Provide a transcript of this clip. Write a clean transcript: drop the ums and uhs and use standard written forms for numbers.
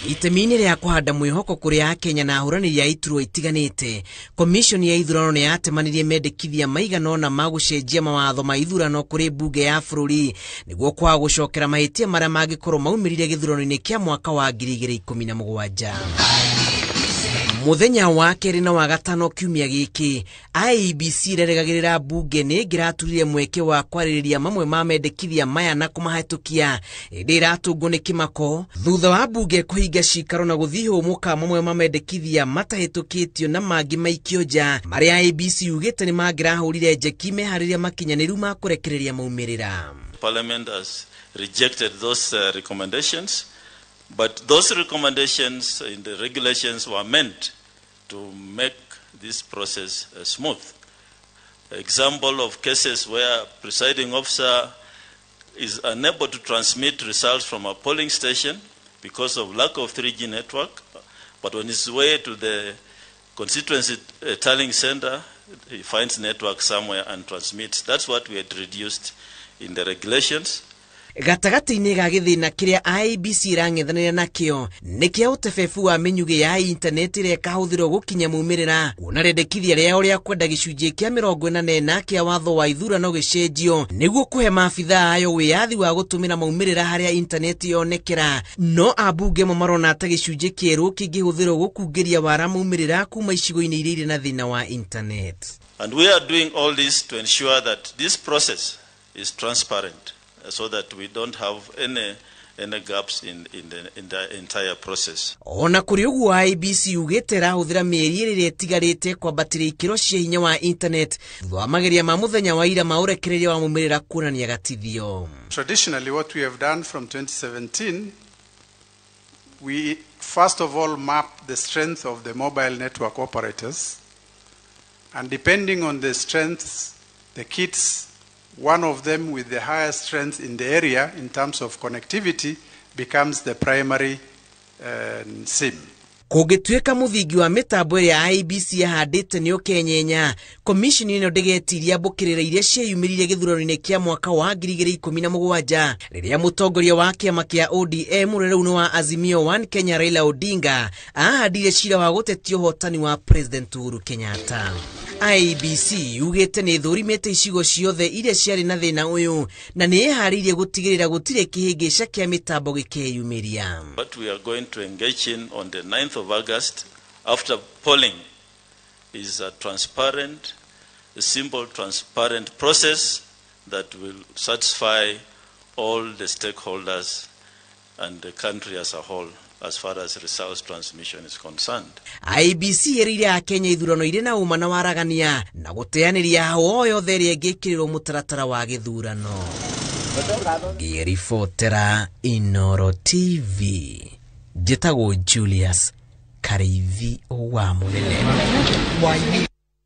Itemi-inĩ rĩa kũhanda mwĩhoko kũrĩ Akenya na ahũranĩri a iturwa itiganĩte, komishoni ya ithurano nĩ yatemanirie mendekithia maigana ũna ma gũcenjia mawatho ma ithurano kũrĩ mbunge ya bũrũri nĩguo kwaga gũcokera mahĩtia marĩa mangĩkorwo maumĩrire gĩthurano-inĩ kĩa mwaka wa 2017. Mũthenya wa kerĩ na wa gatano kiumia gĩkĩ, IEBC ĩrerĩgagĩrĩra mbunge nĩ ĩngĩraturire mweke wa kwarĩrĩria mamwe ma mendekithia maya na kũmahĩtũkia, ĩndĩ ĩratũngwo nĩ kĩmako thutha wa mbunge kũhinga cikaro na gũthiĩ hũmũka mamwe ma mendekithia matahĩtũkĩtio na mangĩ maikio nja marĩa IEBC yugĩte nĩ mangĩrahũrire njeki meharĩria makinyanĩru ma kũrekereria maumĩrĩra. Parliament has rejected those recommendations, but those recommendations in the regulations were meant to make this process smooth. Example of cases where presiding officer is unable to transmit results from a polling station because of lack of 3G network, but on his way to the constituency tallying center, he finds network somewhere and transmits. That's what we had reduced in the regulations. Gatagatĩ-inĩ ga gĩthĩna kĩrĩa IEBC ĩrang'ethanĩra nakĩo nĩ kĩa ũtebebu wa mĩnyugĩ ya intaneti ĩrĩa ĩkahũthĩrwo gũkinya maumĩrĩra, kuona rĩendekithia rĩao rĩa kwenda gĩcunjĩ kĩa 44 kĩa watho wa ithurano gĩcenjio nĩguo kũhe maabithaa ayo wĩyathi wa gũtũmĩra maumĩrĩra harĩa intaneti yonekera. No ambunge mo marona ta gĩcunjĩ kĩerũ kĩngĩhũthĩrwo gũkungĩria wara maumĩrĩra kuma icigo-inĩ iria irĩ na thĩna wa intaneti. And we are doing all this to ensure that this process is transparent, so that we don't have any gaps in the entire process. Ona kũrĩ ũguo IEBC yugĩte ĩrahũthĩra mĩeri ĩrĩa ĩtigarĩte kwambatĩria ikĩro cia hinya wa internet thutha wa mageria ma mũthenya wa ira ma ũrekereria wa maumĩrĩra kuonania gatithio. Traditionally, what we have done from 2017, we first of all map the strength of the mobile network operators, and depending on the strengths, the kits, one of them with the highest strength in the area in terms of connectivity becomes the primary SIM. Kũngĩtuĩka mũthingi wa mĩtambo ĩrĩa IEBC yahandĩte nĩ ũkenyenya, komishoni ĩno ndĩgetiria mbũkĩrĩra iria cieyumĩririe gĩthurano-inĩ kĩa mwaka wa 2017 rĩrĩa mũtongoria wa kĩama kĩa ODM ũrĩa rĩu nĩ wa Azimio One Kenya Raila Odinga ahandire cira wa gũtetia ũhotani wa President Uhuru Kenyatta. IEBC yugĩte nĩ ĩthũrimĩte icigo ciothe iria ciarĩ na thĩna ũyũ na nĩ ĩharĩirie gũtigĩrĩra gũtirĩ kĩhĩngĩca kĩa mĩtambo gĩkeyumĩria. What we are going to engage in on the 9th of August after polling is a transparent, a simple, transparent process that will satisfy all the stakeholders and the country as a whole as far as results transmission is concerned. IEBC ĩrĩire Akenya ithurano irĩ na ũma na waragania na gũteanĩria hau o yothe ĩrĩa ĩngĩkĩrĩrwo mũtaratara wa gĩthurano. Ngĩribotera Inooro TV, njĩtagwo Julius Karĩithi wa Mũnene.